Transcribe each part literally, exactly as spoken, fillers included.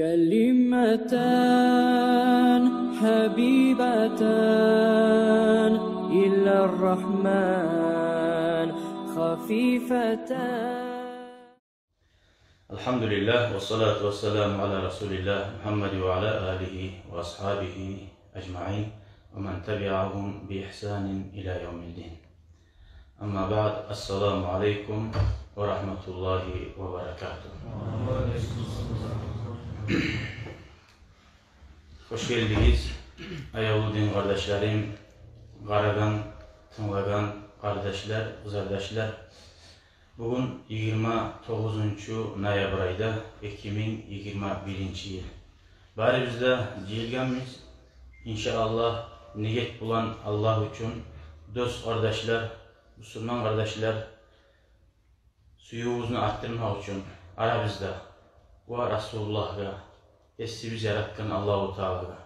كلمتان حبيبتان إلى الرحمن خفيفتان. الحمد لله، والصلاة والسلام على رسول الله محمد وعلى آله وأصحابه أجمعين، ومن تبعهم بإحسان إلى يوم الدين. أما بعد، السلام عليكم ورحمة الله وبركاته. Хош гелдигиз, аявлу дин къардашларым, къарагъан, тынглагъан къардашлар, къызардашлар. Бугюн йигирма тогъузунчу ноябрь айда, эки минг йигирма биринчи йыл. Барыбыз да жыйылгъанбыз, иншааллагь, негет булан Аллагь учун, дос къардашлар, бусурман къардашлар, сюювюбюзню артдырмакъ учун арабызда ва Расулуллагьгъа, эсибиз яратгъан Аллагьу Таалагъа.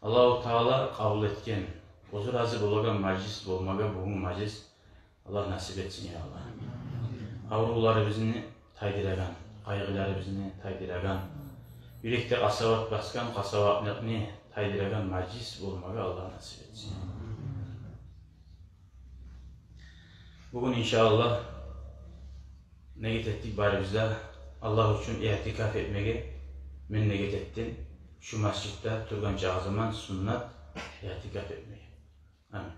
Аллагьу Таала къабул этген, оьзю рази болагъан мажлис болмагъа бугюн мажлис Аллагь насип этсин, я Аллагь. Аврувларыбызны тайдырагъан, къайгъыларыбызны тайдырагъан, юрекде къасават басгъан къасаватлыкъны тайдырагъан мажлис болмагъа Аллагь насип этсин. Бугюн, иншааллагь, негет этдик барыбыз да Аллагь учун иътикаф этмеге. Мен негет этдим шу межитде тургъан чакъы заман суннат иътикаф этмеге. Амин.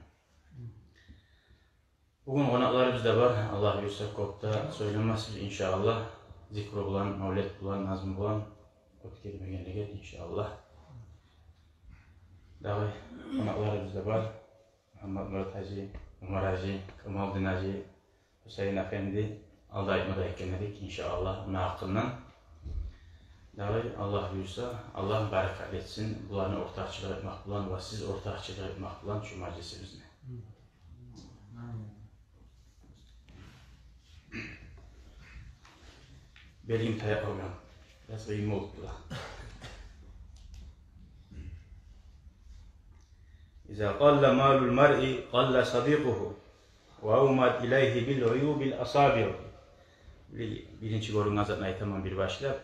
Бугюн къонакъларыбыз да бар. Аллагь буюрса, кёп де сёйлемесбиз, иншааллагь. Зикру булан, мавлет булан, назму булан оьтгермеге негет, иншааллагь. Дагъы къонакъларыбыз да бар. Мугьаммат-Мурат гьажи, Умар гьажи, Камалдин гьажи, Гьусейин афенди, алда айтма да этген эдик, иншааллагь, муну гьакъындан. Дагъы, Аллагь буюрса, Аллагь баракат этсин буланы ортакъчылыкъ этмек булан ва сиз ортакъчылыкъ этмек булан шу мажлисибизни. Белим таяп къалгъан. Бираз къыйын болуп тура. إذا قل مال المرء قل صديقه وأومت إليه بالعيوب الأصابع. Бир-, биринчи гёрюнген затны айтаман бир башлап.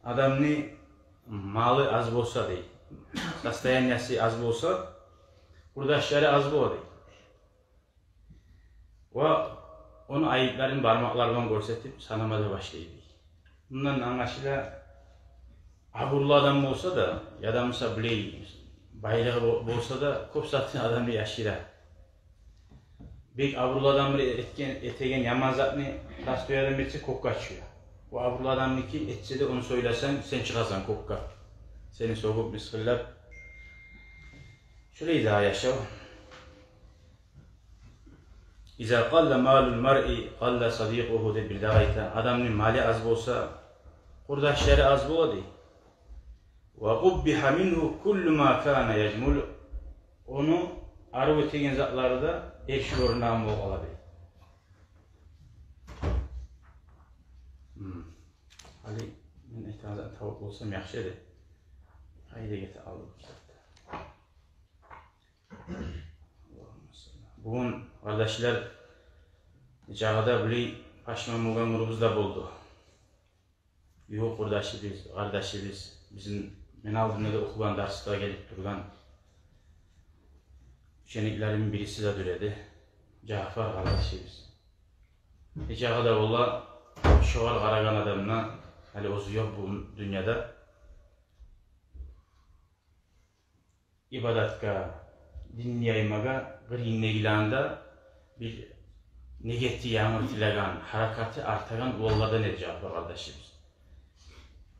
Адамны малы аз болса, дей, состояниясы аз болса, къурдашлары аз бола, дей. Ва ону айыпларын бармакълары булан гёрсетип санама да башлай, дей. Мундан англашыла, абурлу адам болса да, яда буса билей, байлыгъы бо-, болса да, кёп затны адамны яшыра. Бек абурлу адам бир этген, этеген яман затны простой адам этсе, кёкге чыгъа. О абурлу адамныки этсе де, ону сёйлесенг, сен чыгъасан кёкге. Сени сёгюп, мысгъыллап. Шолай да яшав. إذا قل مال المرء قل صديقه деп бир дагъы айта. Адамны малы аз болса, къурдашлары аз бола, дей. وقبح منه كل ما كان يجمل. Ону арив этеген затлары да эрши гёрюнеген болуп къала, дей. Гьм. Гьали мен айтагъан затны табып болсам яхшы эди. Гьайда, гете алды бу китапны. Бугюн, къардашлар, жагъада булай пашман болгъан гюнюбюз де болду. Ювукъ къурдашыбыз, къардашыбыз, бизин, мен алдымда да охугъан, дарсгъа гелип тургъан учениклеримни бириси де дюр эди, Жапар къардашыбыз. Э, жагъада бола, шогъар къарагъан адам да гьали оьзю ёкъ бу дюньяда. Ибадатгъа, динни яймагъа къырыйындагъыланы да бир негети янгырт тилеген, гьаракаты артагъан уланлардан эди Жапар къардашыбыз.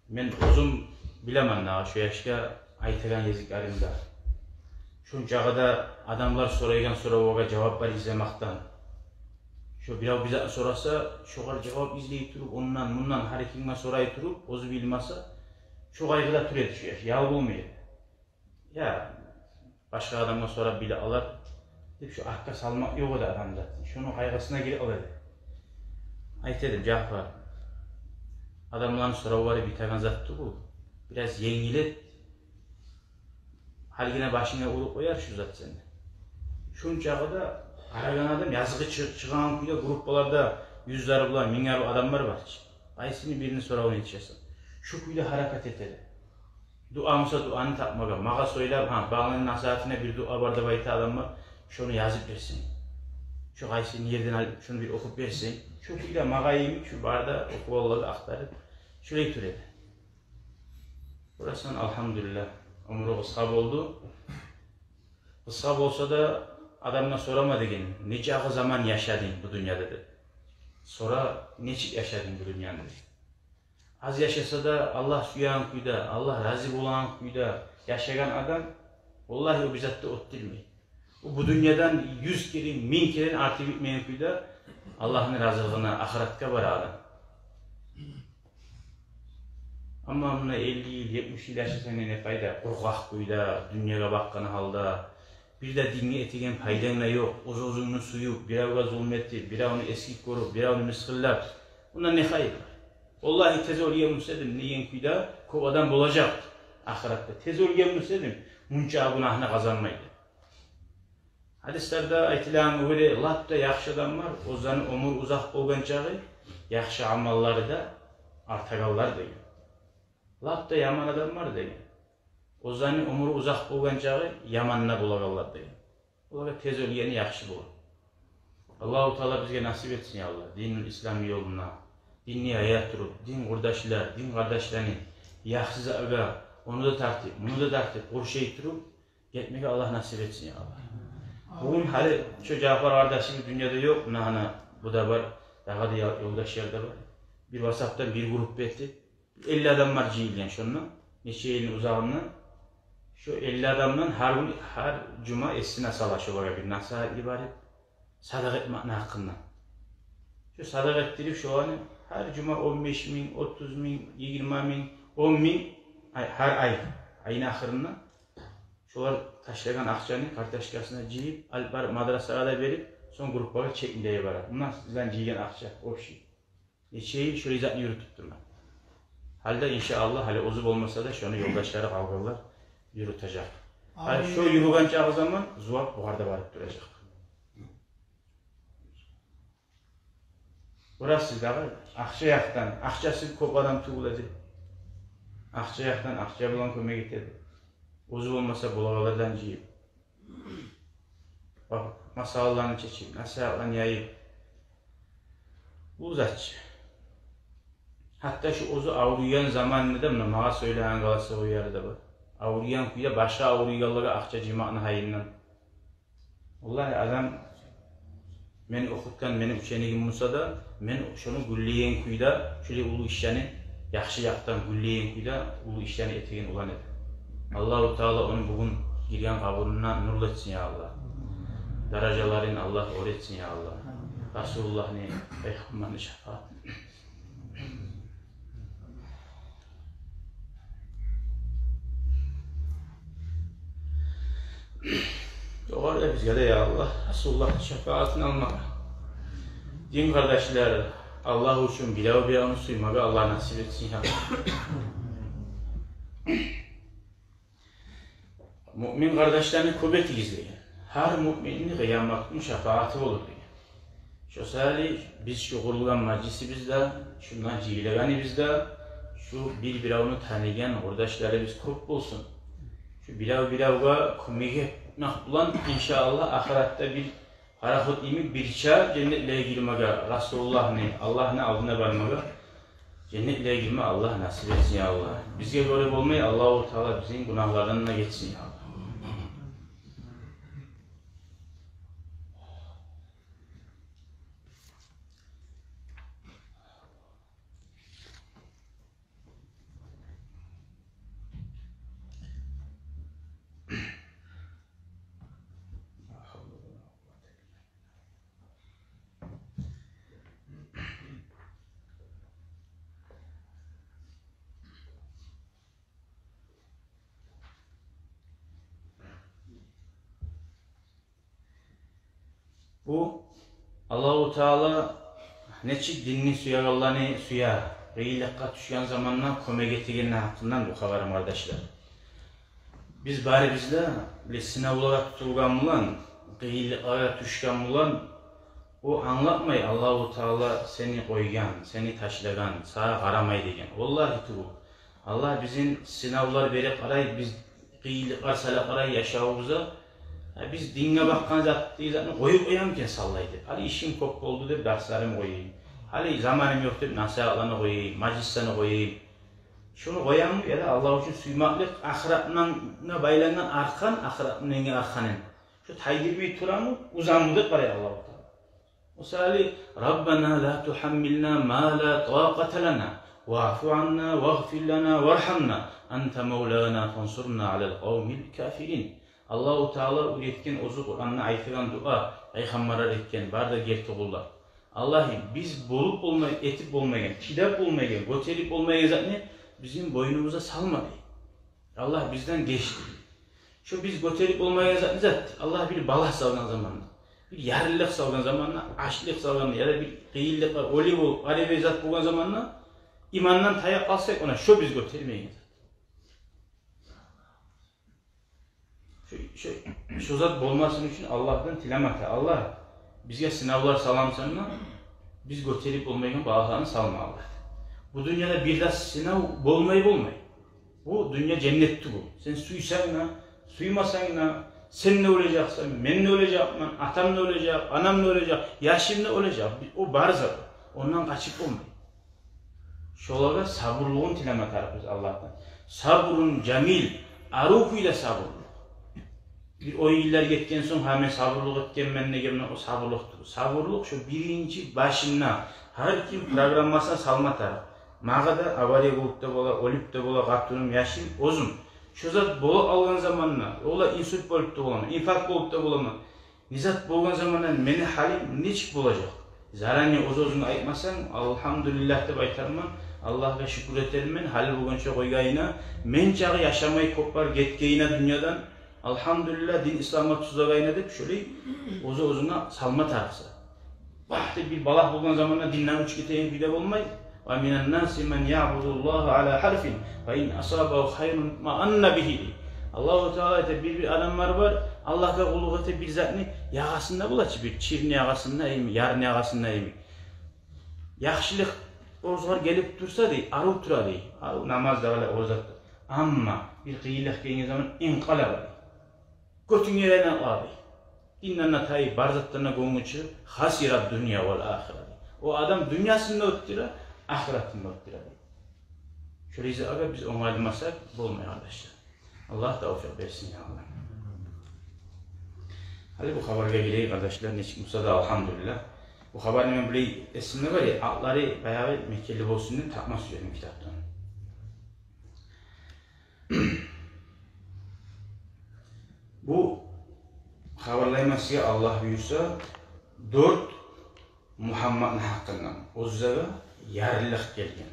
Мен оьзюм билемен дагъы, шо яшгъа айтагъан языкъларым да. Шончакъы да адамлар сорайгъан соравлагъа жаваплар излемекден. Шо бирев бир зат сораса, шогъар жавап излей туруп, ондан, мундан, гьар кимге сорай туруп, оьзю билмесе, шо къайгъыда тура эди шо яш, ял болмай эди. Я, башгъа адамгъа сорап биле алар деп, шо артгъа салмакъ ёкъ эди адамда. Шону къайгъысына гирип къала эди. Айта эдим: «Жапар, адамланы соравлары битеген зат тюгюл. Бираз енгил эт. Гьалигине башынга уруп къояр шо зат сени». Шончакъы да къарагъан адам языгъы чы-, чыгъагъан кюйде группаларда юзлери булан, минглери адамлар бар чы. Къайсыны бирини соравун этишесен. Шо кюйде гьаракат эте эди. Дуа буса, дуаны тапмагъа, магъа сёйлеп, гьа, баланы насигьатына бир дуа бар деп айтагъан адам бар, шону язып берсин. Шо къайсы ерден алып, шону бир охуп берсин. Шо кюйде магъа йимик, шо бар да, охуп, Аллагьгъа ахтарып, шолай тура эди. Бурасан, алгьамдулиллагь, оьмюрю къысгъа болду. Къысгъа болса да, адамгъа сорама деген: «Нечакъы заман яшадынг бу дюньяда?» — деп. Сора: «Нечик яшадынг бу дюньяны?» — деп. Аз яшаса да, Аллагь сюеген кюйде, Аллагь рази болагъан кюйде яшагъан адам, валлагьи, о бир зат да оьтдюрмей. О бу дюньядан юз керен, минг керен артып битмейген кюйде Аллагьны разилигине, ахыратгъа бара адам. Амма муна элли йыл, етмиш йыл яшасанг да не пайда? Къургъакъ кюйде, дюньягъа бакъгъан гьалда, бир де динге этеген пайданг да ёкъ. Оьз-оьзюнгню сююп, биревге зулму этип, биревню эсгик гёрюп, биревню мысгъыллап, мундан не хайыр бар? Валлагьи, тез оьлген буса эдим деген кюйде кёп адам болажакъ ахыратда. Тез оьлген буса эдим, мунча гюнагьны къазанмай эди. Гьадислерде айтылагъангъа гёре, лап да яхшы адамлар, оьзлени оьмюрю узакъ болгъан чакъы, яхшы амаллары да артагъанлар деген. Лап да яман адамлар деген, оьзлени оьмюрю узакъ болгъан чакъы, яман да болагъанлар деген. Олагъа тез оьлгени яхшы бола. Аллагьу Таала бизге насип этсин, я Аллагь, динул ислам ёлуна, динни яя туруп, дин къурдашлар, дин къардашланы яхшы затгъа, ону да тартып, муну да тартып, къуршай туруп гетмеге Аллагь насип этсин, я Аллагь. Бугюн гьали шо Жапар къардашыбыз дюньяда ёкъ, муна гьана бу да бар, дагъы да ёлдашлар да бар. Бир ватсапдан бир группа этип, элли адамлар жыйылгъан шонда, нече йылны узагъында. Шо элли адамдан гьар гюн, гьар жума эсине сала шолагъа бир насигьат йиберип, садагъа этмекни гьакъында. Шо садагъа этдирип, шоланы гьар жума он беш минг, отуз минг, йигирма минг, он минг, ай, гьар ай, айны ахырында шолар ташлагъан акъчаны карточкасына жыйып, алып барып мадрасагъа да берип, сонг группагъа чекни де йибере. Муна сизден жыйгъан акъча, общий. Нече йыл шо затны юрютюп тургъан. Гьали де, иншааллагь, гьали оьзю болмаса да, шону ёлдашлары, къалгъанлар юрютежек. Гьали шо юрюген чакъы заман зувап бугъар да барып туражакъ. Бурасы дагъы акъча якъдан, акъчасы кёп адам тюгюл эди. Акъча якъдан, акъча булан кёмек этеди. Оьзю болмаса, болагъанлардан жыйып, масъалаланы чечип, насигьатланы яйып, бу затчы. Гьатта шо оьзю авруйгъан заманында да, муна магъа сёйлеген голосовой ери де бар, авруйгъан кюйде башгъа авруйгъанлагъа акъча жыймакъны гьайындан. Валлагьи, адам мени охутгъан, мени ученигим буса да, мен шону гюнлейген кюйде, шолай уллу ишлени, яхшы якъдан гюнлейген кюйде уллу ишлени этеген улан эди. Аллагьу Таала ону бугюн гирген къабурунда нурлу этсин, я Аллагь. Даражаларын Аллагь оьр этсин, я Аллагь. Расулуллагьны, пайхаммарны шапаатын. Огъар да, бизге де, я Аллагь, Расулуллагьны шапаатын алмагъа, дин къардашлар, Аллагь учун бирев-биревню сюймеге Аллагь насип этсин, я Аллагь. Муъмин къардашланы кёп этигиз деген. Гьар муъминни къыямат гюн шапааты болур деген. Шо саялы биз шу къурулгъан мажлисибиз де, шунда жыйылгъаныбыз да, шу бир-биревню таныйгъан къурдашларыбыз кёп болсун. Шу бирев-биревге кёмек этмек булан, иншааллагь, ахыратда бир пароход йимик бирче женнетлеге гирмеге, Расулуллагьны, Аллагьны алдына бармагъа, женнетлеге гирме Аллагь насип этсин, я Аллагь. Бизге гёре болмай, Аллагьу Таала бизин гюнагьлардан да гечсин, я Аллагь. Бу Аллагьу Таала нечик динни сюегенлени сюе, къыйынлыкъгъа тюшген заманда кёмек этегенни гьакъындан бу хабарым, къардашлар. Биз барыбыз да бир сынавлагъа тутулгъан булан, къыйынлыкълагъа тюшген булан, о англатмай Аллагьу Таала сени къойгъан, сени ташлагъан, сагъа къарамай деген. Валлагьи, тюгюл. Аллагь бизин сынавлар бере къарай, биз къыйынлыкълар сала къарай яшавубузда. Гьа, биз динге бакъгъан зат, дей, затны къоюп къоямы экен савлай деп. Гьали ишим кёп болду деп дарсларым къояйым. Гьали заманым ёкъ деп насигьатланы къояйым, мажлислени къояйым. Шуну къоямы, яда Аллагь учун сюймеклик, ахыратына байлангъан аркъан, ахыратынга аркъанын. Шу тайдырмай турамы, узамы деп къарай Аллагьу Таала. Мисали, «Раббана ла тухаммилна ма ла такъата лана, ваъфу анна, вагъфир лана, вархамна, анта мавлана, фансурна алал къавмил кафирин». Аллагьу Таала уьйретген, оьзю Къуранда айтгъан дуа, пайхаммарлар этген, бары да герти къуллар. Аллагьым, биз болуп болмай, этип болмайгъан, чыдап болмайгъан, гётерип болмайгъан затны бизин бойнубузгъа салма, дей. Аллагь, бизден геч, дей. Шо биз гётерип болмайгъан зат не зат? Аллагь, бир бала салгъан заманда, бир ярлылыкъ салгъан заманда, ачлыкъ салгъан, яда бир къыйынлыкъ, оьлю болуп, гьар бир зат болгъан заманда, имандан тайып къалсакъ, она шо биз гётермейген зат. Шо, шо, шо зат болмасын учун Аллагьдан тилеме тарыкъ. Аллагь, бизге сынавлар саламысан да, биз гётерип болмайгъан балагьланы салма, Аллагь. Бу дюньяда бир де сынав болмай, болмай. Бу дюнья женнет тюгюл. Сен сюйсенг де, сюймесенг де, сен де оьлежексен, мен де оьлежекмен, атам да оьлежек, анам да оьлежек, яшым да оьлежек. О бар зат. Ондан къачып болмай. Шолагъа сабурлугъун тилеме тарыкъбыз Аллагьдан. Сабрун жамил, арив кюйде сабурлукъ. Бир он йыллар гетген сонг, «Гьа, мен сабурлукъ этгенмен» дегенмен, о сабурлукъ тюгюл. Сабурлукъ шо биринчи башында, гьар ким программасына салма тарыкъ. Магъа да авария болуп да бола, оьлюп де бола, къатыным, яшым, оьзюм. Шо зат болуп алгъан заманда, ола инсульт болуп да боламан, инфаркт болуп да боламан. Не зат болгъан заманда мени гьалым нечик болажакъ? Заранее оьз-оьзюнге айтмасанг, «Алгьамдулиллагь» деп айтарман, Аллагьгъа шюкюр этермен, гьали болгъунча къойгъанына, мен чакъы яшамай кёплер гетгенине дюньядан, «Алгьамдулиллагь, дин исламгъа тюзегенине» деп, шолай оьз-оьзюнге салма тарыкъсан. Бах деп бир балагь болгъан заманда динден учуп гетеген кюйде болмай. «Ва минан наси ман ягъбудуллагьа ала гьарфин, фа ин асабагьу хайрун итмаанна бигьи», дей. Аллагьу Таала айта, бир-бир адамлар бар, Аллагьгъа къуллукъ эте, бир затны ягъасында бола чы, бир чирни ягъасында йимик, ярны ягъасында йимик. Яхшылыкъ, оразалар гелип турса, дей, арив тура, дей. Арив намаз да къыла, ораза да. Амма бир къыйынлыкъ гелген заман инкъалаба, дей. Гётюн ерге айлана, дей. Динден де тайып, бар затдан да гёнгю чыгъып, «хасира ддунья вал ахира», дей. О адам дюньясын да оьтдюре, ахыратын да оьтдюре, дей. Шо ризкъыгъа биз онгарылмасакъ болмай, къардашлар. Аллагь тавфикъ берсин, я Аллагь. Гьали бу хабаргъа гелейик, къардашлар, нечик буса да, алгьамдулиллагь. Бу хабарны мен билей, эсимде бар я, атлары баягъы мекенли болсун деп тапма сюедим китапдан. Бу хабарлайман сизге, Аллагь буюрса, дёрт Мугьамматны гьакъындан, оьзлеге ярлылыкъ гелген.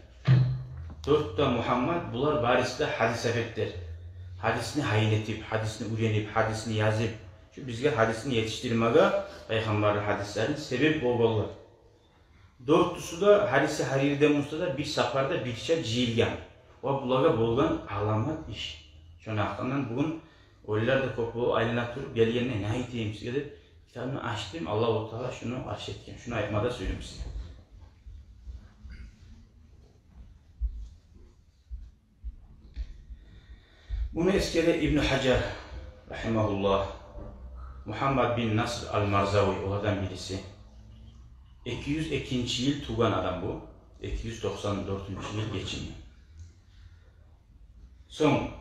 Дёрт де Мугьаммат, булар барысы да гьадисапетлер. Гьадисни гьайын этип, гьадисни уьйренип, гьадисни язып, шу бизге гьадисни етишдирмеге, пайхаммарны гьадислерин себеп болгъанлар. Дёртюсю де, гьариси гьар ерден буса да, бир сапарда бирче жыйылгъан. Ва булагъа болгъан аламат иш. Шону гьакъындан бугюн оьлюлер де кёп болуп айлана туруп, гелгенде не айтайым сизге деп, китабымны ачдым, Аллагьу Таала шуну арш этген. Шуну айтма да сюедим сизге. Муну эсгере Ибну Гьажар, рагьимагьуллагь, Мугьаммад бин Наср ал-Марзави, олардан бириси. Эки юз экинчи йыл тувгъан адам бу. Эки юз токъсан дёртюнчю йыл гечинген. Сонг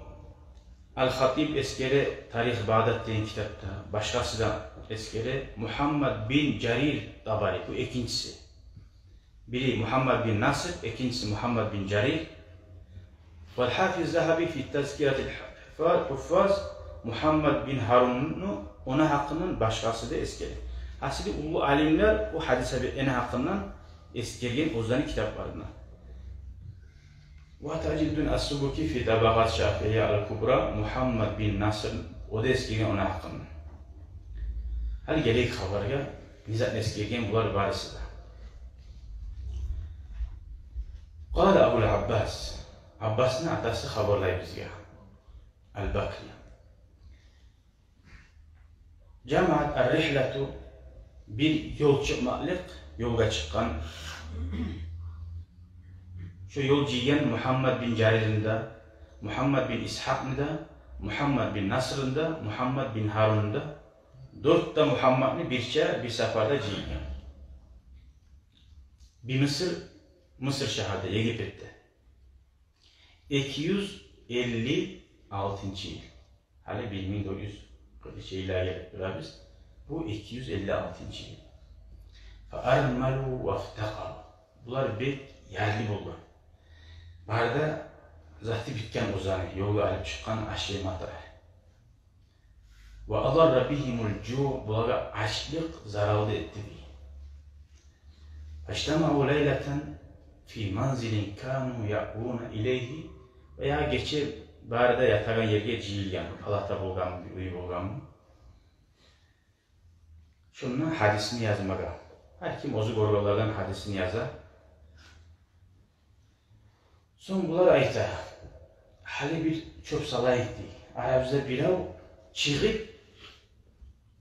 Ал-Хатиб эсгере «Тарих Багъдад» деген китапда, башгъасы да эсгере Мугьаммад бин Жарир Табари, бу экинчиси. Бири Мугьаммад бин Наср, экинчиси Мугьаммад бин Жарир. Вал гьафиз Загьаби фи тазкиратил гьуффаз, Мугьаммад бин Гьарунну, ону гьакъындан башгъасы да эсгере. Гьасили, уллу алимлер о гьадисапетлени гьакъындан эсгерген оьзлени китапларында. Ва Тажиддин ас-Субки фи Табакъат Шафиия ал-Кубра, Мугьаммад бин Наср, о да эсгерген ону гьакъында. Гьали гелейик хабаргъа, не затны эсгерген булар барысы да. Къала Абул Аббас, Аббасны атасы хабарлай бизге, Ал-Бакри. Жамаат ар-рихлату, бир ёл чыкъмакълыкъ, ёлгъа чыкъгъан. Шо ёл жыйгъан Мугьаммад бин Жарирни де, Мугьаммад бин Исгьакъны да, Мугьаммад бин Насрны да, Мугьаммад бин Гьарунну да, дёрт де Мугьаммадны бирче бир сапарда жыйгъан. Бир Мысыр, Мысыр шагьарда, Египетде. Эки юз элли алтынчы йыл. Гьали бир минг дёрт юз къыркъ уьч йылгъа гелип турабыз. Бу эки юз элли алтынчы йыл. Фа армалу вафтакъару. Булар бек ярлы болгъан. Бары да заты битген оьзлени, ёлгъа алып чыкъгъан аш-матагь. Ва адарра бигьимул жуъ, булагъа ачлыкъ зарал да этди дей. Фажтамаъу лайлатан фи манзилин кану яъвуна илайгьи. Ва я гече бары да ятагъан ерге жыйылгъан, палата болгъанмы, бир уьй болгъанмы. Шонда гьадисни язмагъа. Гьар ким оьзю гёргенлерден гьадисни яза. Сонг булар айта: «Гьали бир чёп салайыкъ», — дей. «Арабызда бирев чыгъып,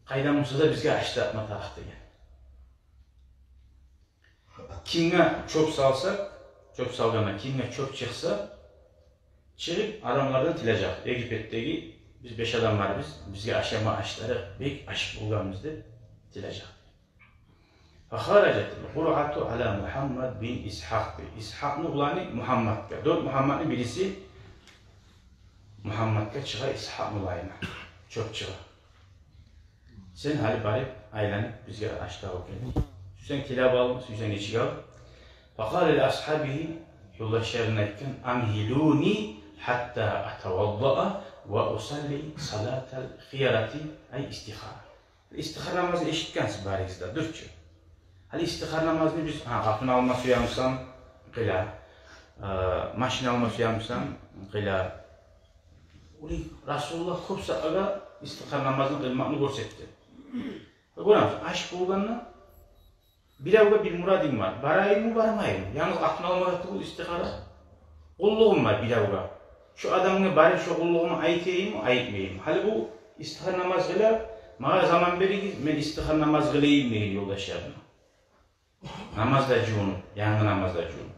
къайдан болса да бизге аш тапма тарыкъ», — деген. Кимге чёп салсакъ, чёп салгъанда кимге чёп чыкъса, чыгъып адамлардан тилежек. Египетдеги биз беш адам барбыз, бизге ашама аш тарыкъ, бек ач болгъанбыз деп тилежек. Фахаражатил къуръату ала Мугьаммад бин Исгьакъ. Исгьакъны уланы Мугьаммадгъа. Дёрт Мугьаммадны бириси Мугьаммадгъа чыгъа, Исгьакъны уланына. Чёп чыгъа. Сен гьали барып айланып бизге аш табып гел. Сюйсенг тилеп ал, сюйсенг нечик ал. Факъала ли асгьабигьи, ёлдашларына айтгъан: «Амгьилуни гьатта атаваддаа ва усалли салатал хиярати», ай, истихара. Истихара намазны эшитгенсиз барыгъыз да, дюр чю. Гьали истихара намазны биз, гьа, къатын алма сюемисен, къыла. Э, машин алма сюемисен, къыла. Улай Расулуллагь кёп сагьабагъа истихара намазны къылмакъны гёрсетди. Гёремисиз, аш болгъанда, биревге бир мурадынг бар. Барайыммы, бармайыммы? Янгыз къатын алмагъа тюгюл истихара. Къуллугъум бар биревге. Шо адамгъа барып, шо къуллугъумну айтайыммы, айтмайыммы? Гьали бу истихара намаз къыла, магъа заман беригиз, мен истихара намаз къылайым деген ёлдашларына. Намаз да жувунуп, янгы намаз да жувунуп.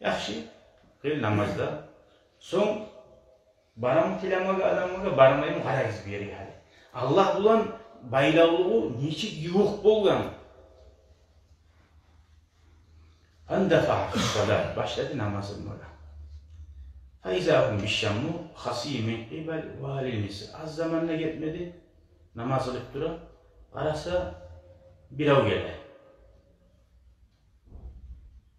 Яхшы, къыл намаз да. Сонг барамы тилемеге адамгъа, бармаймы, къарагъыз бери гьали. Аллагь булан байлавлугъу нечик ювукъ болгъан. Фандафаа фис салат, башлады намаз къылмагъа. Фаиза гьум бишшаму хасиййун мин къибали вали Миср. Аз заман да гетмеди, намаз къылып тура. Къараса, бирев геле.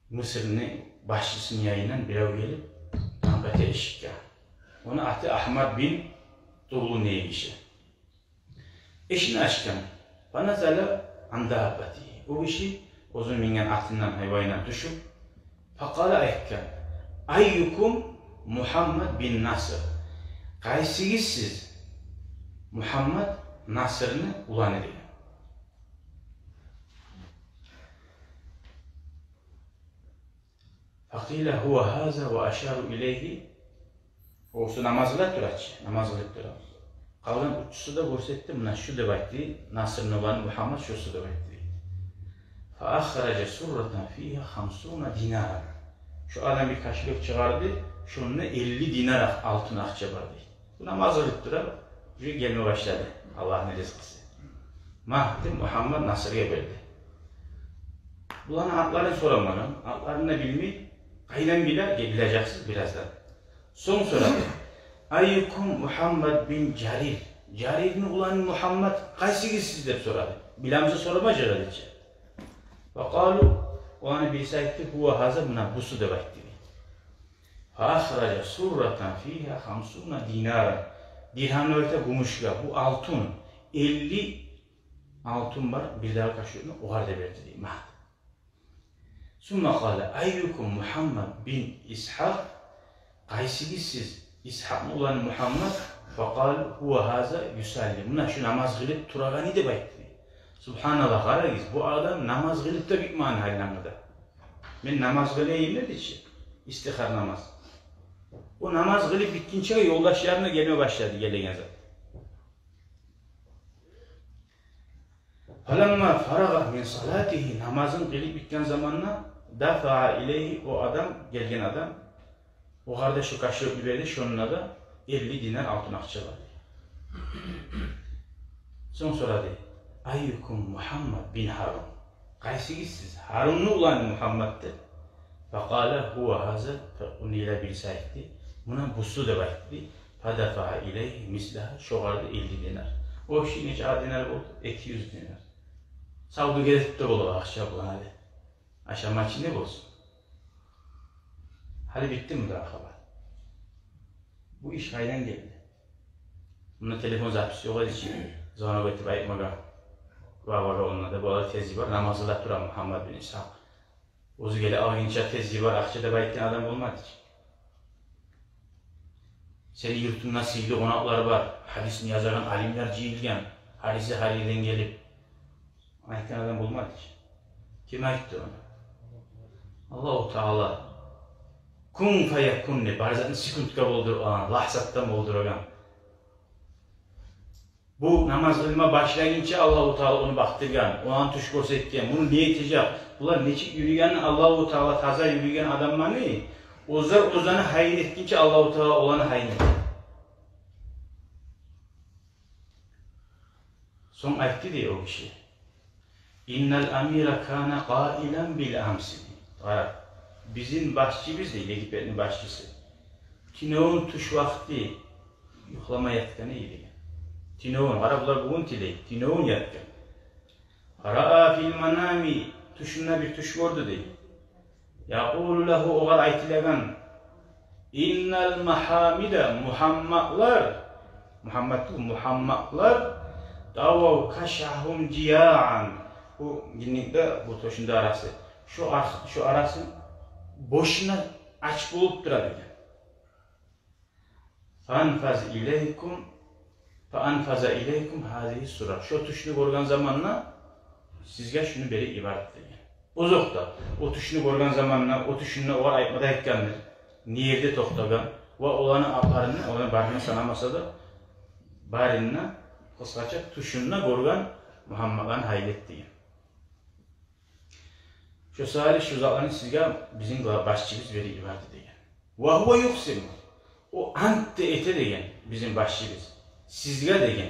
Мысырны башчысыны янындан бирев гелип, къанкъата эшикге. Ону аты Агьмар бин Тулун деген гиши. Эшикни ачгъан. Фаназала ан даббатигьи. О гиши оьзю минген атындан, гьайванындан тюшюп, факъала, айтгъан: «Айюкум Мугьаммад бин Наср?» Къайсыгъыз сиз Мугьаммад Насрны уланы деген. Факъила: «Гьува гьаза», ва ашара илайгьи. О шо намаз къыла тура чы, намаз къылып тура. Къалгъан уьчюсю де гёрсетди, муна шу деп айтды, Насрны уланы Мугьаммад шосу деп айтды. Фа ахража сурратан фигьа хамсуна динаран. Шо адам бир кошелёк чыгъарды, шонда элли динар ах-, алтын акъча бар дей. Бу намаз къылып тура, уже гелме башлады Аллагьны ризкъысы. Магьди Мугьаммад Насргъа берди. Буланы атларын сорамагъан, атларын да билмей, къайдан биле, билежексиз бираздан. Сонг сорады: «Айюкум Мугьаммад бин Жарир?» Жарирни уланы Мугьаммад къайсыгъыз сиз деп сорады. Билемисе, сорамажакъ эди чи. Факъалу, оланы бириси айтды: «Гьува гьаза, муна бусу», — деп айтды. Фа ахража сурратан фигьа хамсуна динаран. Диргьам деп айта гюмюшге, бу алтын, элли алтын бар, бирдагъы кошелёкню огъар да берди дей, Магьди. Сумма къала: «Айюкум Мугьаммад бин Исгьакъ?» Къайсыгъыз сиз Исгьакъны уланы Мугьаммад? Факъала: «Гьува гьаза юсалли». Муна шу намаз къылып турагъаны деп айтды. Субгьаналлагь, къарагъыз, бу адам намаз къылып да битмеген гьалда. Мен намаз къылайым деди чи, истихара намаз. О намаз къылып битгинче ёлдашларына гелме башлады, гелеген зат. Фаламма фарагъа мин салатигьи, намазын къылып битген заманда, Дафаа илейгьи, о адам, гелген адам, огъар да шо кошелёкну берди, шонда да элли динар алтын акъча бар. Сонг сорады: «Айюкум Мугьаммад бин Гьарун?» «Къайсыгъыз сиз?» «Гьарунну уланы Мугьаммад», — деп. Факъала: «Гьува гьаза», — ону йыла бириси айтды. «Муна бусу», — деп айтды. Фадафаа илейгьи мислагьа, шогъар да элли динар. О киши нече динар болду? Эки юз динар. Савдюгер этип де бола акъча булан, гьали. Ашама ичинде болсун. Гьали битдими дагъы хабар? Бу иш къайдан гелди? Мунда телефон запись ёкъ эди чи, звонок этип айтмагъа. Бабагъа онда да, бу адам тез йибер, намазда да тура Мугьаммад бин Исгьакъ. Оьзю геле алгъынча тез йибер акъча деп айтгъан адам болмады чы. Сени юртунгда сыйлы къонакълар бар, гьадисни язагъан алимлер жыйылгъан, гьариси гьар ерден гелип, айтгъан адам болмады чы. Ким айтды ону? Аллагьу Таала. Кун фаякун деп, бар затны секундгъа болдуруп алгъан, лагьзатдан болдурагъан. Бу намаз къылма башлагъынча Аллагьу Таала ону бакъдыргъан, огъар тюш гёрсетген, муну не этежек, булар нечик юрюйгенин Аллагьу Таала, таза юрюйген адамланы, оьзлер оьзлени гьайын этгинче Аллагьу Таала оланы гьайын этген. Сонг айтды дей о киши: «Иннал амира кана къаилан бил амси». Къара, бизин башчыбыз дей, Египетни башчысы, тюнегюн тюш вакъти юхлама ятгъан эди деген. Тюнегюн, къара, булар бугюн тилей, тюнегюн ятгъан. Раа фил манами, тюшюнде бир тюш гёрдю дей. Якъулу лагьу, огъар айтылагъан: «Иннал махамида, мухамматлар», Мухаммад тюгюл, мухамматлар, «давав кашагьум жияан». Бу гинникде, бу тёшюнде арасы. Шо ар-, шо арасы бошуна ач болуп тура деген. «Фанфаз илейкум, фа анфаза илейкум гьазигьи сура». Шо тюшню гёрген заманда сизге шуну берип йиберди деген. Озокъда, о тюшню гёрген заманда, о тюшюнде огъар айтма да айтгъандыр, не ерде токътагъан ва оланы атларын, оланы барын санамаса да, барын да, къысгъача, тюшюнде гёрген мухамматланы гьайын эт деген. Шо саялы шо затланы сизге бизин гла-, башчыбыз берип йиберди деген. Ва гьува юкъсиму. О ант да эте деген бизин башчыбыз. Сизге деген.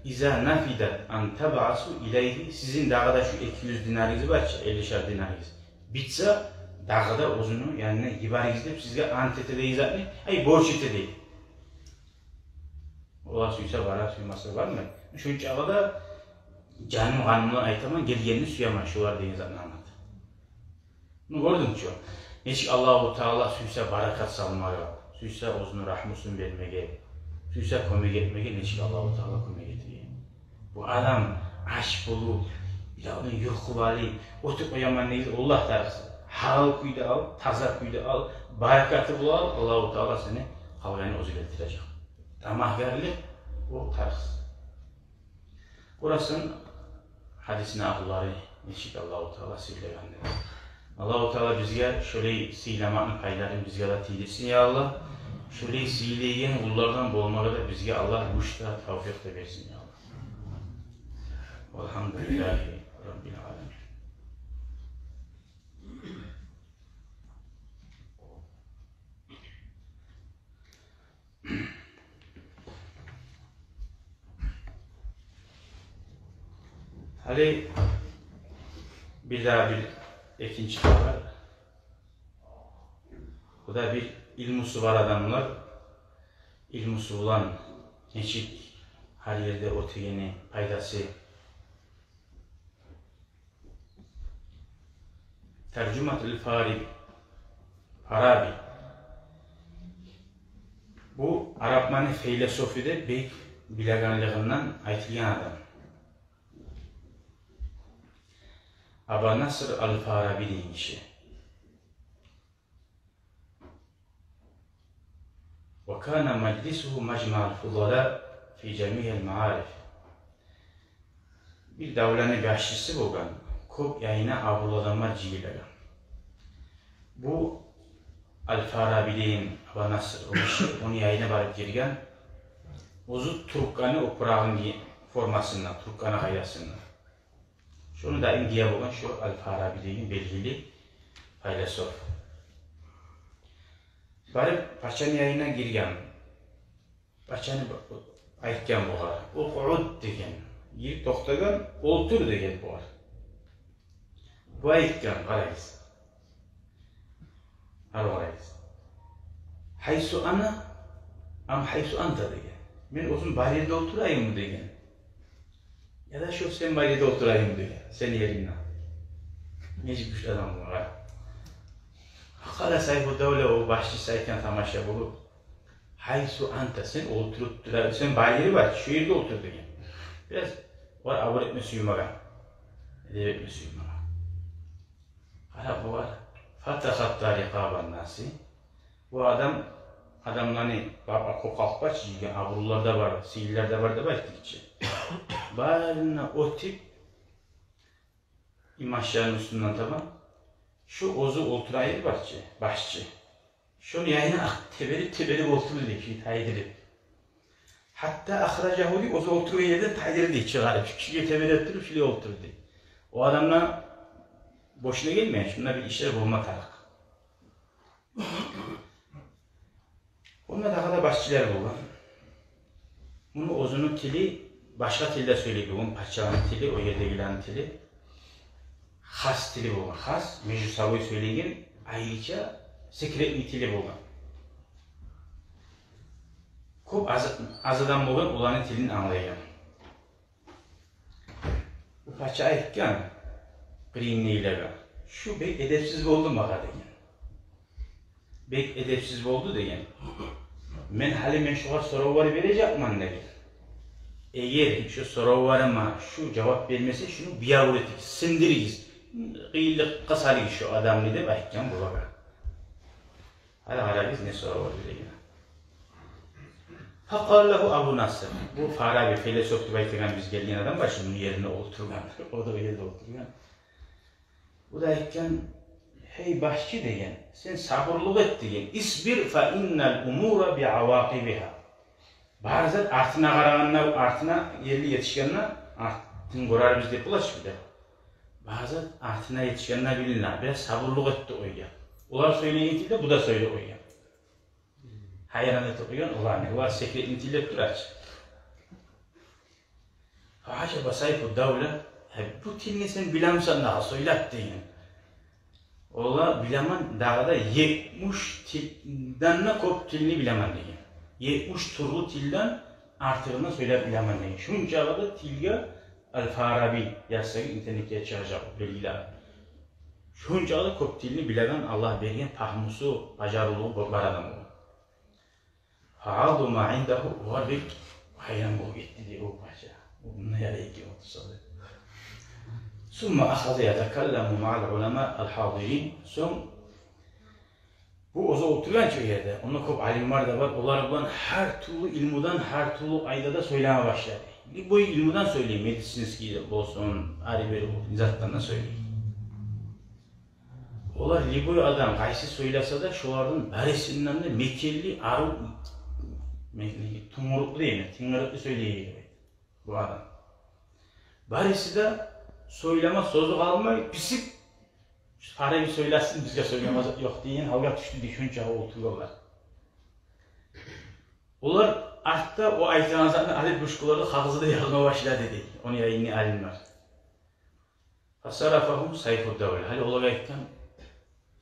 Иза нафидат ан табъасу илейгьи. Сизин дагъы да шо эки юз динарыгъыз бар чы, эллишер динарыгъыз. Битсе, дагъы да оьзюню янына йиберигиз деп сизге ант эте деген затны, ай, борч эте деген. Олар сюйсе барар, сюймесе бармай. Шончагъы да жаным-къанымдан айтаман, гелгенни сюемен шолар деген затны англата. Ну, гёрдюнг чю, нечик Аллагьу Таала сюйсе баракат салмагъа, сюйсе оьзюню рагьмусун бермеге, сюйсе кёмек этмеге, нечик Аллагьу Таала кёмек этеген. Бу адам ач болуп, бир алгъын юлкъуп алып, оьтюп къояман дегиз, Аллагь тарыкъсыз. Гьалал кюйде ал, таза кюйде ал, баракаты бола ал, Аллагьу Таала сени къалгъанын оьзю гелтирежек. Тамагьгерлик, о тарыкъсыз. Къурасан гьадисни агьлулары нечик Аллагьу Таала сыйлагъан деп. Аллагьу Таала бизге шолай сыйламакъны пайларын бизге де тийдирсин, я Аллагь. Шолай сыйлайгъан къуллардан болмагъа да бизге Аллагь гюч де, тавфикъ де берсин, я Аллагь. Валгьамдулиллагьи раббил аламин. Гьали бир дагъы бир экинчи хабар. Бу да бир илмусу бар адамлар, илмусу булан нечик гьар ерде оьтегени, пайдасы. Таржуматул Фари-, Фараби. Бу арапманы фейлесофу деп бек билегенлигинден айтылгъан адам. Аба Наср ал-Фараби деген гиши. Ва кана мажлисугьу мажмаъал фудала фи жамиъил маариф. Бир давланы башчысы болгъан, кёп яйына абурлу адамлар жыйылагъан. Бу Ал-Фараби деген Аба Наср, о гиши, ону яйына барып гирген, оьзю трубканы опурагъын ги-, формасында, трубканы къайдасында. Шону даим гие болгъан шо Ал-Фараби деген белгили философ. Барып пачаны янына гирген. Пачаны ба-, айтгъан бугъар: «Укъуд», — деген. Гирип токътагъан, «Олтур», — деген бугъар. Бу айтгъан, къарагъыз. Гьали къарагъыз. «Гьайсу ана ам гьайсу анта», — деген. «Мен оьзюм бар ерде олтурайыммы?» — деген. «Яда шо сен бар ерде олтурайыммы?» — деген. «Сени ерингде». Нечик гючлю адам бугъар. Къала Сайфуддавла, о башчысы айтгъан, тамаша болуп: «Гьайсу анта, сен олтуруп турар, сен бар ери бар, шо ерде олтур», — деген. Бираз олар абур этме сюймеген. Эдеп этме сюймеген. Къара бугъар. Фатахатта рикъабан наси. Бу адам, адамланы бап-, кёп халкъ бар чы, жыйгъан, абурлулар да бар, сыйлылар да бар деп айтдыкъ чы. Барына оьтюп, имамланы уьстюнден таба, шо оьзю олтурагъан ер бар чы, башчы. Шону янына акъ теберип-теберип олтурду дей, шо тайдырып. Гьатта ахражагьу дей, оьзю олтургъан ерден тайдырды дей, чыгъарып, шо кишиге теберип туруп, шолай олтурду дей. О адамлар бошуна гелмеген, шунда бир ишлер болма тарыкъ. Онда дагъы да башчылар болгъан. Муну оьзюню тили башгъа тилде сёйлей болгъан, пачаланы тили, о ердегилени тили. Хас тили болгъан, хас, между собой сёйлейген, айрыча секретный тили болгъан. Кёп аз, аз адам болгъан оланы тилин англайгъан. Бу пача айтгъан къырыйындагъылагъа: «Шу бек эдепсиз болду магъа», — деген. «Бек эдепсиз болду», — деген. «Мен гьали, мен шогъар соравлар бережекмен», — деген. «Эгер шо соравларыма шу жавап бермесе, шуну бир абур этигиз, сындырыгъыз, къыйынлыкъгъа салыгъыз шу адамны», — деп айтгъан булагъа. Гьали къарагъыз, не сорав бар деген. Факъала лагьу Абу Наср. Бу Фараби, философ деп айтагъан, биз гелген адам бар чы, муну еринде олтургъан. О да о ерде олтургъан. Бу да айтгъан: «Гьей башчы, — деген, — сен сабурлукъ эт, — деген. — Исбир, фа иннал умура би авакъибигьа». Бар зат артына къарагъанда, артына ерли етишгенде, артын гёрербиз деп бола чы бир де. Бар зат артына етишгенде билине. Бираз сабурлукъ эт деп къойгъан. Олар сёйлеген тилде бу да сёйлей къойгъан. Гьайран этип къойгъан оланы. Олар секретный тилде турар чы. Фагьажаба Сайфуддавла: «Гьей, бу тилни сен билемисен дагъы, сёйлеп?» — деген. О да: «Билемен, дагъы да етмиш тилден де кёп тилни билемен», — деген. «Етмиш тюрлю тилден артыгъын да сёйлеп билемен», — деген. Шунчакъы да тилге, Ал-Фараби язса, интернетге чыгъажакъ, белгили. Шунчакъы да кёп тилни билеген, Аллагь берген пагьмусу, бажарывлугъу бар адам о. Фагьазума индагьу, огъар бек гьайран болуп гетди дей о пача. О мунда яра экен олтурса деп. Сумма ахаза ятакалламу маал улама ал-хазирин. Сонг бу оьзю олтургъан чы о ерде, онда кёп алимлер де бар, олар булан гьар тюрлю илмудан, гьар тюрлю къайдада сёйлеме башлады. Любой илмудан сёйлей, медицинский де болсун, ари-бери затдан да сёйлей. Олар, любой адам къайсы сёйлесе де, шолардан барысындан да мекенли, арив, ме-, тынгырыкълы деймен, тынгырыкълы сёйлей эди бу адам. Барысы да сёйлеме сёзю къалмай, бисип, «Фараби сёйлесин, бизге сёйлеме зат ёкъ» деген гьалгъа тюшдю дей, шунча олтургъанлар. Олар артда о айтагъан затны алып, ручкаларда, кагъызда язма башлады дей, ону янындагъы алимлер. Фасарафагьум Сайфуддавла. Гьали олагъа айтгъан: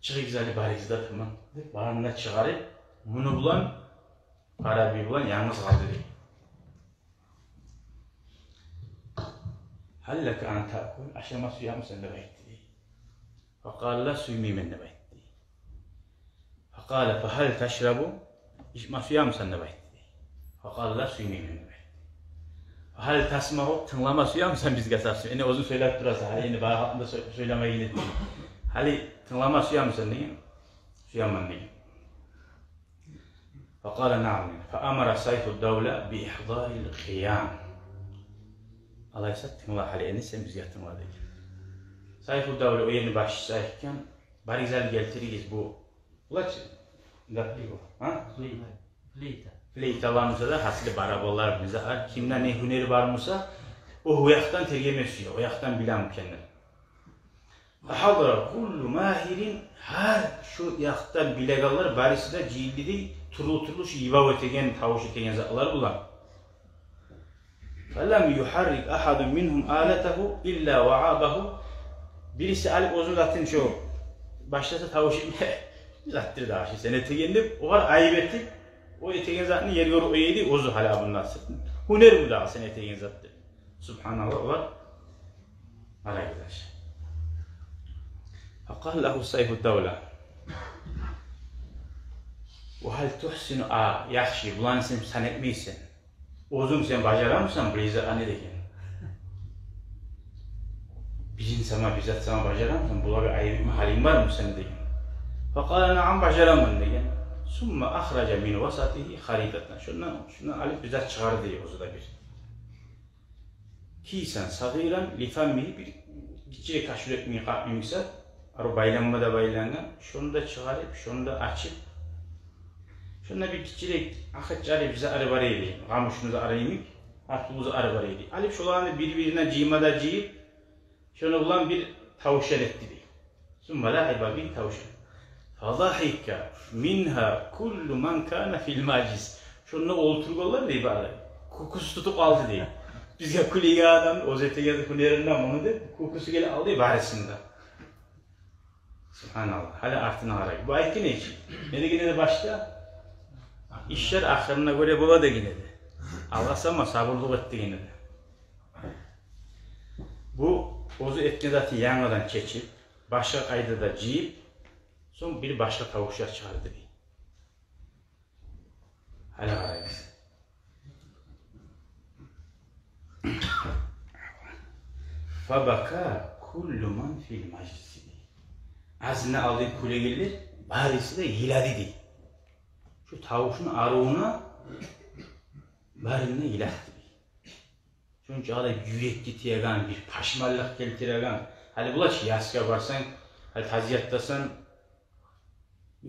«Чыгъыгъыз гьали, барыгъыз да, тамам», — деп, барын да чыгъарып, муну булан, Фараби булан янгыз къалды дей. «Гьал лака ан таъкул, ашама сюемисен?» — деп айтды дей. Факъала: «Ла, сюймеймен», — деп айтды дей. Факъала: «Фагьал ташрабу, ичме сюемисен?» — деп айтды дей. Факъала: «Ла, сюймеймен», — деп айтды. «Фагьал тасмагьу, тынглама сюемисен бизге сарсым? Энни оьзюнг сёйлеп турасан, гьали энни бары гьакъында сё-, сёйлеме гелди. Гьали тынглама сюемисен?» — деген. «Сюемен», — деген. Факъала: «Наам», — деген. Фаамара Сайфуддавла би ихдарил къиям. «Алайса тынгла гьали, энни сен бизге тынгла», — деген. Сайфуддавла, о ерни башчысы, айтгъан: «Барыгъыз гьали, гелтиригиз бу». Булай чы, датли бу. Гьа? Флейта. Флейта. Флейталар буса да, гьасили барабанлар, низагьлар, кимде не гьюнери бар буса, о, о якъдан тергеме сюе, о якъдан биле мукен деп. Фахьадара куллу магьирин, гьар шу якъдан билегенлер бариси де жыйылды дей, тюрлю-тюрлю шу йыбав этеген, тавуш этеген затлар булан. Фалам югьаррик агьадун мингьум алатагьу илла ваъабагьу. Бириси алып оьзюню затын шу башласа тавуш этме, заттыр дагъы шу сен этеген деп, огъар айып этип, о этеген затны ерге уруп къоя эди, оьзю гьали абунда. Гьюнер бу дагъы сен этеген затды. Субгьаналлагь, олар. Къарагъыз аша. Факъала лагьу сайфу давла: «Ва гьал тугьсину, а, яхшы, буланы сен сан этмейсен. Оьзюнг сен бажарамысан бу лиза ани?» — деген. «Бирин сама, бир зат сама бажарамысан? Булагъа айып этме гьалинг бармы сени?» — деген. Факъала: «Наам, бажараман», — деген. Сумма ахража мин васатигьи харитатан. Шондан, шондан алып бир зат чыгъарды дей, оьзю де бир. Кисан сагъиран ли фаммигьи, бир гиччирек кашур этмеге къап йимик зат, ару байланма да байлангъан, шону да чыгъарып, шону да ачып, шонда бир гиччирек акъча ары, бир зат ары бар эди, къамушну зат ары йимик, артугъу зат ары бар эди. Алып шоланы бир-бирине жыйма да жыйып, шону булан бир тавуш этди дей. Сумма лаъиба бигьи, тавуш этди. Фадагьика мингьа куллу ман кана фил мажлис. Шонда олтургъанлар дей бары, кюкюсю тутуп къалды дей. Бизге кюлеген адам, оьзю этеген гьюнеринден муну деп, кюкюсю гелип алды барисин де. Субгьаналлагь. Гьали артына къарайыкъ. Бу айтгъан эди чи, не деген эди башда? Ишлер ахырына гёре бола деген эди. Алгъасама, сабурлукъ эт деген эди. Бу оьзю этген затын янгыдан чечип, башгъа къайдада жыйып, сонг бир башгъа тавушлар чыгъарды дей. Гьали къарайбыз. Фабака куллу ман фил мажлиси. Азына алды кюлегенлер бариси де йылады дей. Шу тавушну арувуна бариси де йылады дей. Шунча къадар юрекге тиеген, бир пашманлыкъ гелтиреген. Гьали булай чы, ясгъа барсанг, гьали тазиятдасан,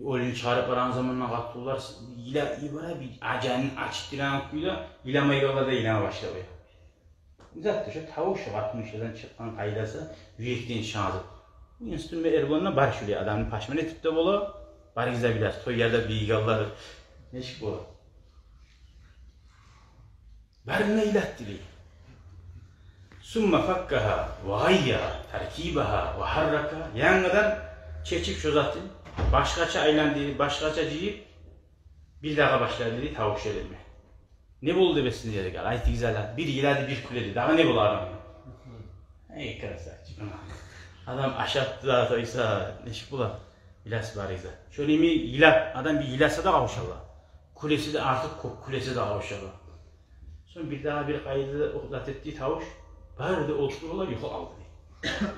оьлюню чыгъарып барагъан заманда къатынлар йыла-, йыбара бир ажанын ачытдырагъан кюйде, йыламайгъанлар да йылама башлай. Затда шу тавуш, къатынгишиден чыкъгъан къайдасы, юрекден чыгъагъан зат. Бу инструмент эр болгъанда бар шулай адамны пашман этип де бола, барыгъыз да билесиз, тойларда бийгенлер нечик бола. Барына йылатды дей. Сумма факкагьа ва гъайяра таркибагьа ва гьаррака. Янгыдан чечип шо затын, башгъача айландырып, башгъача жыйып, бир дагъы башлады дей тавуш этме. Не болду деп эсине геле, айтыгъыз гьали. Бир йылады, бир кюледи. Дагъы не бола адамгъа? Эй, красавчик. Адам ашап да тойса, нечик бола? Билесиз барыгъыз да. Шону йимик йылап, адам бир йыласа да къавшала. Кюлесе де, артыкъ кёп кюлесе де къавшала. Сонг бир дагъы бир къайдада зат этди тавуш. Бары да олтуруп олар юхлап алды дей.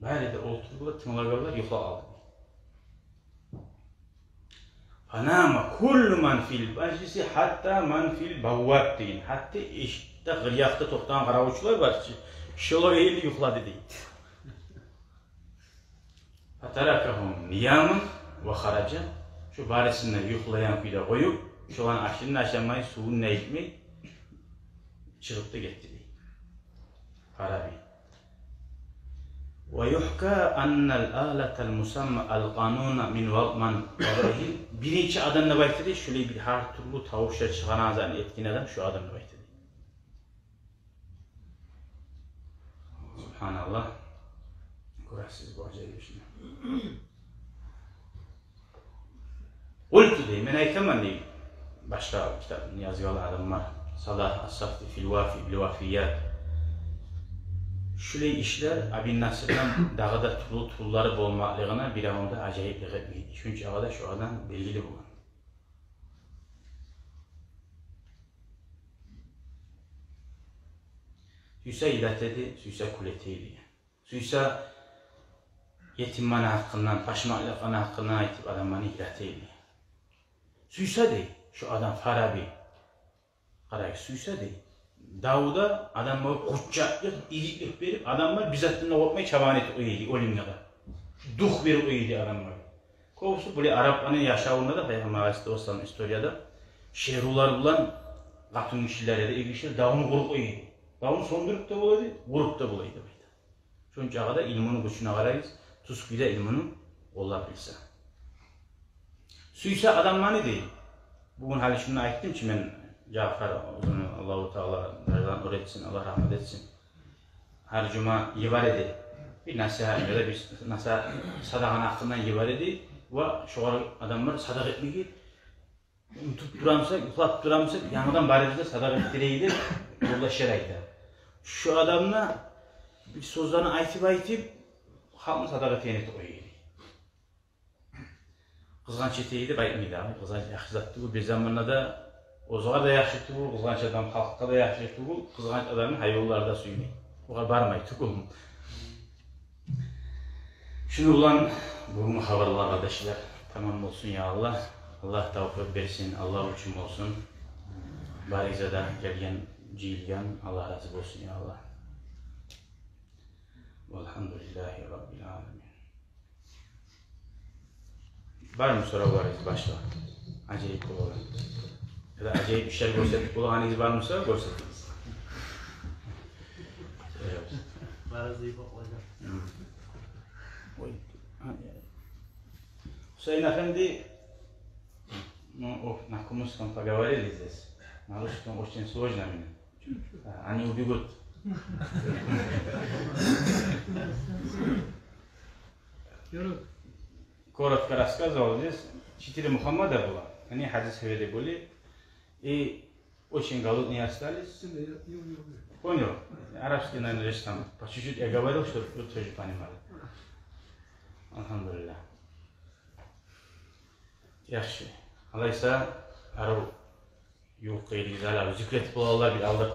Бары да олтуруп олар, тынглагъанлар юхлап алды дей. Фанама куллу ман фил мажлиси гьатта ман фил бавваб деген. Гьатта эшикде, къырыякъда токътагъан къаравулчулар бар чы, шолар гелип юхлады дей. Фатаракагьум нияман ва хараджа. Шо барысын да юхлайгъан кюйде къоюп, шоланы ашын да ашамай, сувун да ичмей, чыгъып да гетди дей Фараби. Ва юхка аннал алатал мусамма ал къануна мин ва-, ман вараигьи. Биринчи адам деп айта дей, шулай бир гьар тюрлю тавушлар чыгъарагъан затны этген адам шу адам деп айта дей. Субгьаналлагь. Гёресиз бу ажайып ишни. Къулту дей, мен айтаман дей, башгъа китапны язгъан адамлар, Салагь ас-Сахти фил Вафи бил Вафият. Шулай ишлер Абин Насрдан дагъы да тюрлю-тюрлюлери болмакълыгъына бир адамда ажайыплыкъ этмейди. Шунча къадар шу адам белгили болгъан. Сюйсе йылата эди, сюйсе кюлете эди. Сюйсе етимлени гьакъындан, пашманлыкъланы гьакъындан айтып, адамланы йылата эди. Сюйсе дей шу адам Фараби, къарай, сюйсе дей, давда адамлагъа къуччакълыкъ, игитлик берип, адамлар бир затдан да къоркъмай чабагъан этип къоя эди оьлюмге де. Дух берип къоя эди адамлагъа. Кёбюсю булай арапланы яшавунда да, Пайхаммар алайгьиссалату вассалам историяда, шерулар булан къатынгишилер яда эргишилер давну къуруп къоя эди. Давну сёндюрюп де бола эди, къуруп да бола эди деп айта. Шончагъа да илмуну гючюне къарайбыз, тюз кюйде илмуну къоллап билсе. Сюйсе адамланы дей. Бугюн гьали шуну айтдым чы мен, Жафар, оьзюню Аллагьу Таала даражасын нюр этсин, Аллагь рагьмат этсин. Гьар жума йибере эди. Бир насигьат, яда бир насигьат, садагъаны гьакъындан йибере эди. Ва шогъар адамлар садагъа этмеге унутуп турамыса, юхлап турамыса, янгыдан барыбыз да садагъа этдирейик деп ёлдашлар айта. Шу адам да бир сёзлени айтып-айтып, халкъны садагъа этеген этип къоя эди. Къызгъанч этейик деп айтмай дагъы. Къызгъанч яхшы зат тюгюл. Бир заманда да оьзюне де яхшы тюгюл, къызгъанч адам халкъгъа да яхшы тюгюл, къызгъанч адамны гьайванлар да сюймей. Огъар бармай тюгюл. Шуну булан бугюнгю хабарлар, къардашлар, тамам болсун, я Аллагь. Аллагь тавфикъ берсин, Аллагь учун болсун. Барыгъызгъа да, гелген, жыйылгъан, Аллагь рази болсун, я Аллагь. Валгьамдулиллагьи раббил аламин. Бармы соравларыгъыз башгъа? Ажайып болагъан, яда ажайып ишлер гёрсетип болагъаныгъыз бармыса, гёрсетигиз. Барыгъыз да йибоклажа. Ой. Гьусейн афенди, ну, ох, на кумыкском поговорили здесь. На русском очень сложно мне. А, они убегут. Коротко рассказывал здесь. Четыре Мухаммада было. Они хадис говорили были. И очень голодные остались. Понял? Арабский, наверное, речь там. По чуть-чуть я говорил, чтобы вы тоже понимали. Алхамдулиллах. Яхшы. Алайса, арив ювукъ гелигиз, гьали зикр этип болагъанлар бир алда.